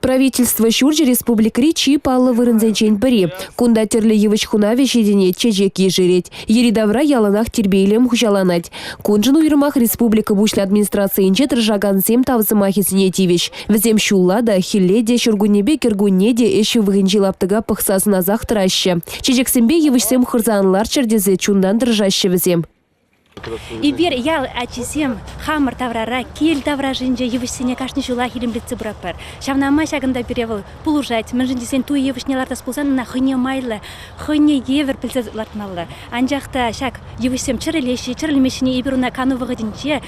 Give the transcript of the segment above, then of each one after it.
Правительство ҫурчӗ республикӑри чи паллӑ вырӑнсенчен пӗри. Кунта тӗрлӗ йывӑҫ хунавӗ ҫитӗнет, чечек ешерет. Йӗри-тавра яланах тирпей-илем хуҫаланать. Куншӑн уйрӑмах республика Пуҫлӑхӗн администрацийӗнче тӑрӑшакансем тав сӑмахӗсене тивӗҫ. Вӗсем ҫулла та, хӗлле те, ҫуркуннепе кӗркунне те ӗҫ ҫывӑхӗнчи лаптӑка пӑхса-сӑнасах тӑраҫҫӗ. Чечексемпе йывӑҫсем хӑрса ан ларччӑр тесе чунтан тӑрӑшаҫҫӗ вӗсем. Эпир, ял ачисем, хамӑр таврара, кил таврашӗнче йывӑҫсене кашни ҫулах илемлетсе пыратпӑр. Ҫавна май ҫакӑнта пире вӑл пулӑшать. Мӗншӗн тесен туй йывӑҫне лартас пулсан ӑна хӑйне майлӑ, хӑйне евӗр пӗлсе лартмалла. Анчах та ҫак йывӑҫсем чӗрӗлеҫҫӗ, чӗрӗлмеҫҫӗ эпир ӑна кану вӑхӑтӗнче,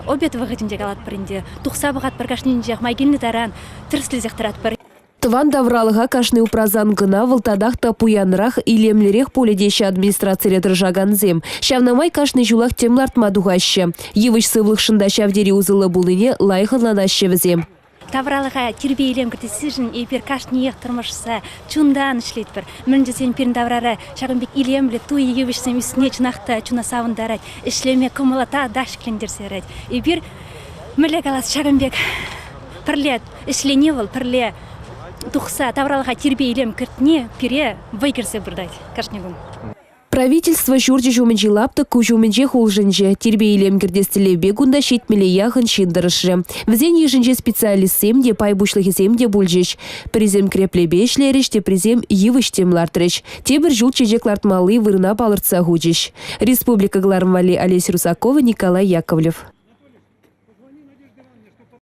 обед вӑхӑтӗнче калатпӑр ӗнтӗ, тухса пӑхатпӑр кашнинчех, май килнӗ таран тӗрӗслесех тӑратпӑр. Тӑван тавралӑха кашни упрасан кӑна вӑл татах та пуянрах, илемлӗрех пулӗ теҫҫӗ администрацире тӑрӑшакансем. Ҫавна май кашни ҫулах тем лартма тухаҫҫӗ. Йывӑҫ сывлӑхшӑн та ҫав тери усӑллӑ пулнине лайӑх ӑнланаҫҫӗ вӗсем. Тавралӑха тирпей-илем кӗртессишӗн эпир кашниех тӑрмӑшса чунтан ӗҫлетпӗр. Мӗн тесен пирӗн таврара ҫакӑн пек илемлӗ туй йывӑҫсем ӳсни чӑнах та чуна савӑнтарать, ӗҫлеме кӑмӑла татах ҫӗклентерсе ярать. Эпир, мӗнле калас, ҫакӑн пек пӗрле ӗҫлени вӑл пӗрле тухса тавралӑха тирпей-илем кӗртни пире вӑй кӗрсе пырать кашни кун. Правительство ҫурчӗ ҫумӗнчи лаптӑк куҫ умӗнчех улшӑнчӗ. Тирпей-илем кӗртес тӗллевпе кунта ҫитмӗле яхӑн ҫын тӑрӑшрӗ. Вӗсен йышӗнче специалистсем те, пай пуҫлӑхӗсем те пулчӗҫ. Пӗрисем кӗреплепе ӗҫлерӗҫ, теприсем йывӑҫ-тӗм лартрӗҫ. Тепӗр ҫул чечек лартмалли вырӑна палӑртса хучӗҫ. Республика кӑларӑм валли Олеся Русакова, Николай Яковлев.